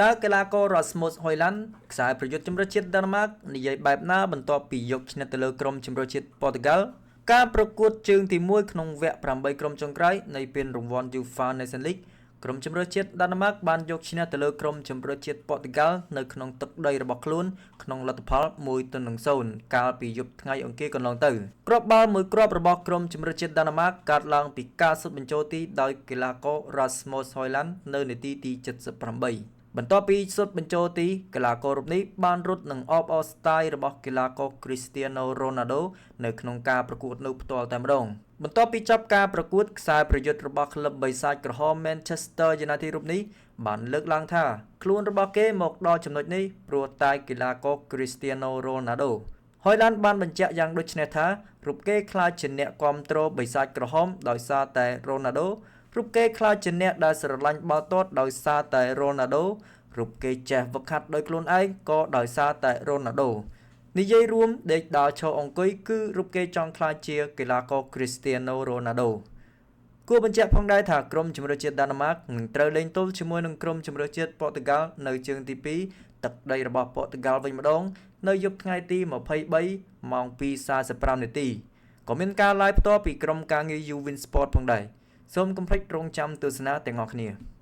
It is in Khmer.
តើកីឡាករ Rasmus Højlund ខ្សែប្រយុទ្ធជម្រើសជាតិដាណឺម៉ាកនិយាយបែបណាបន្ទាប់ពីយកឈ្នះទៅលើក្រុមជម្រើសជាតិប៉ូទុយហ្គាល់ការប្រកួតជើងទី1ក្នុងវគ្គ8ក្រុមចុងក្រោយនៃពានរង្វាន់ UEFA Nations League ក្រុមជម្រើសជាតិដាណឺម៉ាកបានយកឈ្នះទៅលើក្រុមជម្រើសជាតិប៉ូទុយហ្គាល់នៅក្នុងទឹកដីរបស់ខ្លួនក្នុងលទ្ធផល1-0កាលពីយប់ថ្ងៃអង្គារកន្លងទៅគ្រាប់បាល់មួយគ្រាប់របស់ក្រុមជម្រើសជាតិដាណឺម៉ាកកើតឡើងពីការស៊ុតបញ្ចូលទីដោយកីឡាករ Rasmus Højlund នៅនាទីទី78បន្ទាប់ពីស៊ុតបញ្ចូលទីកីឡាកររូបនេះបានរត់និងអបអរស្ទាយរបស់កីឡាករ Cristiano Ronaldo នៅក្នុងការប្រកួតនោះផ្ទាល់តែម្ដងបន្ទាប់ពីចប់ការប្រកួតខ្សែប្រយុទ្ធរបស់ក្លឹបបិសាចក្រហម Manchester United រូបនេះបានលើកឡើងថាខ្លួនរបស់គេមកដល់ចំណុចនេះព្រោះតែកីឡាករ Cristiano Ronaldo ហយឡានបានបញ្ជាក់យ៉ាងដូចនេះថារូបគេក្លាយជាអ្នកគាំទ្របិសាចក្រហមដោយសារតែ Ronaldo រូបគេក្លាយជាអ្នកដែលស្រឡាញ់បាល់ទាត់ដោយសារតែ Ronaldo រូបគេចេះហ្វឹកហាត់ដោយខ្លួនឯងក៏ដោយសារតែ Ronaldo និយាយរួមដេកដើរឈរអង្គុយគឺរូបគេចង់ក្លាយជាកីឡាករ Cristiano Ronaldo គួរបញ្ជាក់ផងដែរថាក្រុមជម្រើសជាតិដាណឺម៉ាកនឹងត្រូវលេងទល់ជាមួយនឹងក្រុមជម្រើសជាតិប៉ូទុយហ្គាល់នៅជើងទី2ទឹកដីរបស់ប៉ូទុយហ្គាល់វិញម្ដងនៅយប់ថ្ងៃទី23ម៉ោង2:45នាទីក៏មានការ live ផ្ទាល់ពីក្រុមការងារ YouWin Sport ផងដែរសូមកុំភ្លេចរងចាំទស្សនាទាំងអស់គ្នា។